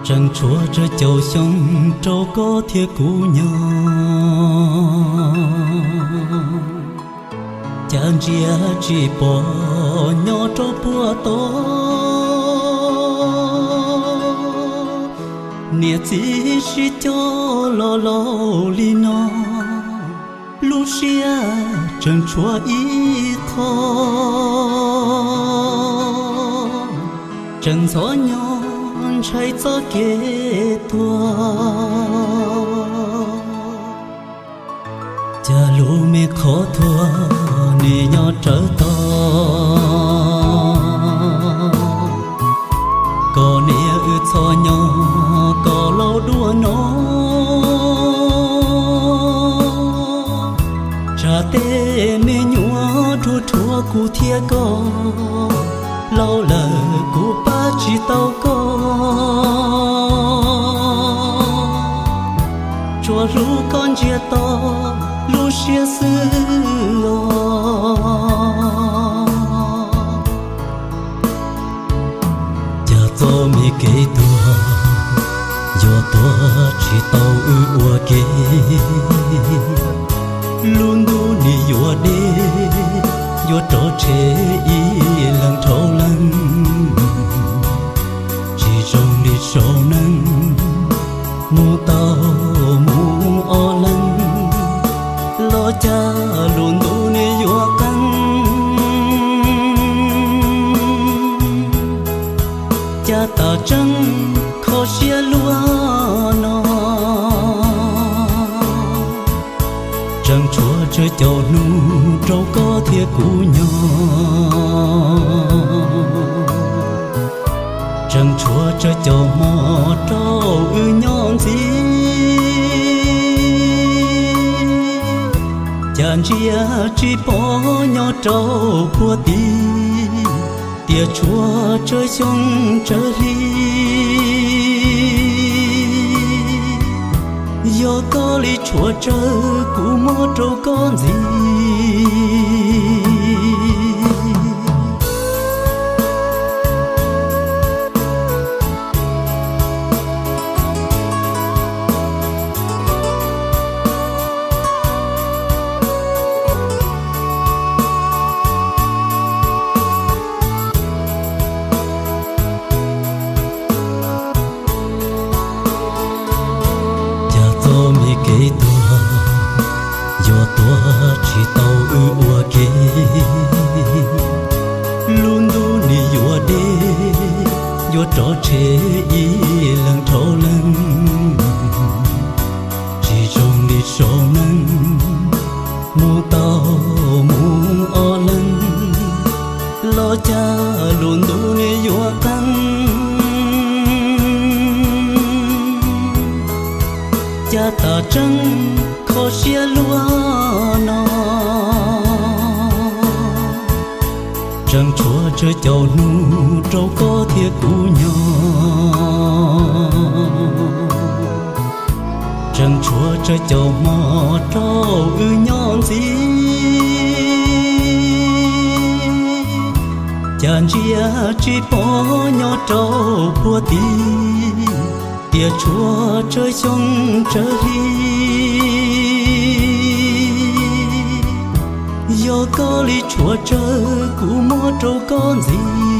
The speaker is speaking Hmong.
Tseem tshuav tsawg caum xyoo rau koj thiab kuv nyob, cas ntsia tsis pom nyob rau puag tod. Niam txiv sib cog los laus li no, lub siab tseem tshuav ib qho, tseem ntxhov nyob ntshai txoj kev tuag. Cas lub me qhov tuag nim nyob rawv tog, kom niam wb txhob nyob kom laus dua no. Tsam tej me nyuam rhuav rhuav kuv thiab koj, laus lawm kuv pab tsis tau koj, tsuas hlub koj ntsiag to lub siab xwb os. Cas txoj me kev tuag yuav tuag tsis tau wb ua ke, lub ntuj nim yuav deb, yuav rov tshev ib leeg dhau leeg, tsis zoo li sau neej mus tau mus ob leeg, los cas lub ntuj nim yuav qeeb. Cas tas tseeb kho siab luaj no, tseem tshuav tsawg caum hnub rau koj thiab kuv nyob, tseem tshuav tsawg caum hmo rau wb nyob ntxiv. Cas ntsia tsis pom nyob rau puag tid, tias tshuav tsawg xyoo tsawg hli. Yog koj li tshuav tsawg kuv muab rau koj ntxiv. Cas txoj me kev tuag yuav tuag tsis tau wb ua ke, lub ntuj nim yuav deb, yuav rov tshev ib leeg dhau leeg, tsis zoo li sau neej mus tau mus ob leeg, los cas lub ntuj nim yuav qeeb. Cas tas tseeb kho siab luaj no, tseem tshuav tsawg caum hnub rau koj thiab kuv nyob, tseem tshuav tsawg caum hmo rau wb nyob ntxiv. Cas ntsia tsis pom nyob rau puag tid, tias tshuav tsawg xyoo tsawg hli. Yog koj li tshuav tsawg kuv muab rau koj ntxiv.